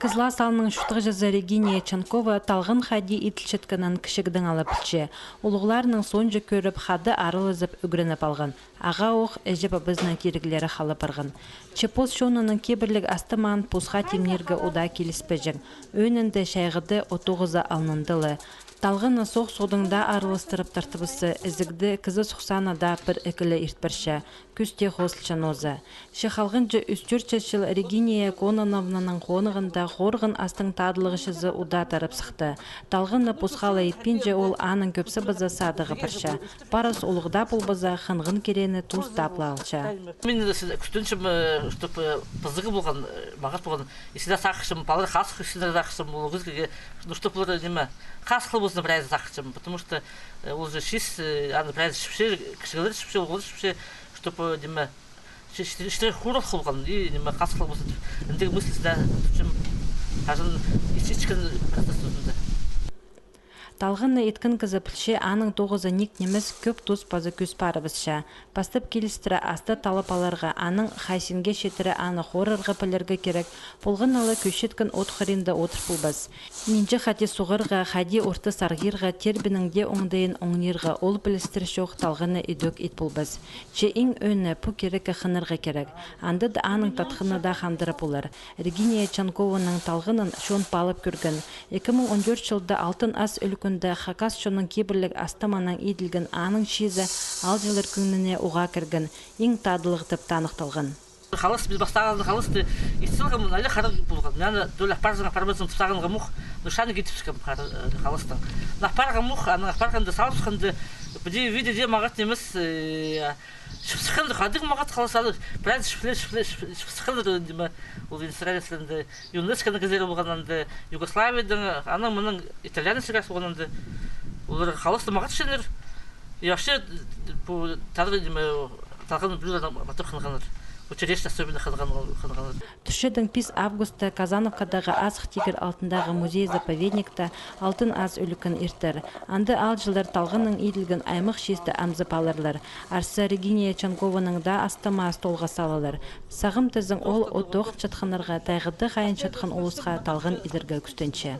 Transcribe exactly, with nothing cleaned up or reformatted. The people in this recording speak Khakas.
Кызлас аалның чуртағҷызы Региния Чанкова талған хайди иділчеткенін кічігдең ала пілче. Улуғларының соонҷа кӧріп, хада аралазып, ӱгреніп алған. Ағаа ох іҷе-пабазының тиріглері хал апарған. Че пос чонының кибірліг астамаан посха тимнирге удаа киліспеҷең. Ӧӧнінде чайғыда, от тоғызы алнында ла. Талғанны соох-содың даа араластырып тартыбысса, ізігде кізі сухсааны даа пір-ікі ле иртпірче. Кӱс тее хозылча нооза. Че халғанҷы ӱс-тӧртче чыл Региния Кононовнаның хонығында хорған астың тадылығҷызы удаа тарап сыхты. Талғанны посха ла итпинче, ол аның кӧп сабаза садығ апарча. Парыс улуғ даа полбаза, хынған кирені тус таап ла алча. Мин кӱстенчем, э, чтоб, э, пызығ полған, э, мағат полған. И всегда сағынчам, палалар хазых, всегда сағынчам, ол кізіге, ну, чтоб олар, ниме, хазых ползын, прайзы сағынчам, потому что, э, ол же чиис, э, аны прайзы чіпче, кічіглер чіпче, улуғлар чіпче, чтоб, э, ниме, Че-, че-, читіре хурлығ полған, и, ниме, хазых ползын тіп. Індіг мысль, да, тутчам, хаҷан ис-, исчеткен процесс тузында. Талғанны иткен кізі пілче, аның тоғызы ниик нимес, кӧп тус паза кӱс парыбысча. Пастап килістіре асты талап аларға, анаң хайзинге читіре аны хорарға пілерге кирек, полған ла кӧзіткен от хыринда одыр полбас. Нинҷе хати суғарға, хайди орта сарғирға, тербенің дее оңдайын оңнирға ол пілістер чох талғанны идӧк ит полбас. Че иң ӧӧні, пу кирекке хынарға кирек. Анда даа аның татханы даа хандыра полар. Региния Чанкованың талғанын чон паалап кӧрген. Ікі муң он тӧрт чылда Алтын Ас ӱлӱкӱнде хакас чонның кибірліг астамаанаң иділген аның чиизі аалҷылар кӧңніне уғаа кірген. Иң тадылығ тіп таныхталған. Халас, піс пастағызын халасты ит салғам, ана ла хара полған. Мин аны доолай апарҷаң, апарбаҷаң тіп сағынғам ох, ну, шаниг итібіскем хара-, э, халастаң. Ну, апарғам ох, анаң апарғанда, салыбысханда, піди виде дее мағат нимес, э, чіп сыхханнар, хайдағ мағат халас, аны прайзы чіпле, чіпле, чіп, чіп сыхханнар, ниме, ол индустриалистер анда, ЮНЕСКО-ның кізілері полған анда, Югославиядаң, анаң мынаң итальянецтер полған анда. Олар халасты мағат итчеңнер. И вообще, пу, тадығ, ниме, талған блюдоны матыр хынғаннар. Пу черешня особенно хынған, хынғаннар. Тӱсчедең пис августта Казановкадағы Азых тигір алтындағы музей-заповедникте Алтын Ас ӱлӱкӱн иртер. Анда аалҷылар талғаннаң иділген аймах чиисті амзап аларлар. Арса, Региния Чанкованың даа астамаа столға салылар. Сағам тізең, ол от тоғынчатханнарға, тайғада хайынчатхан улусха талған идерге кӱстенче.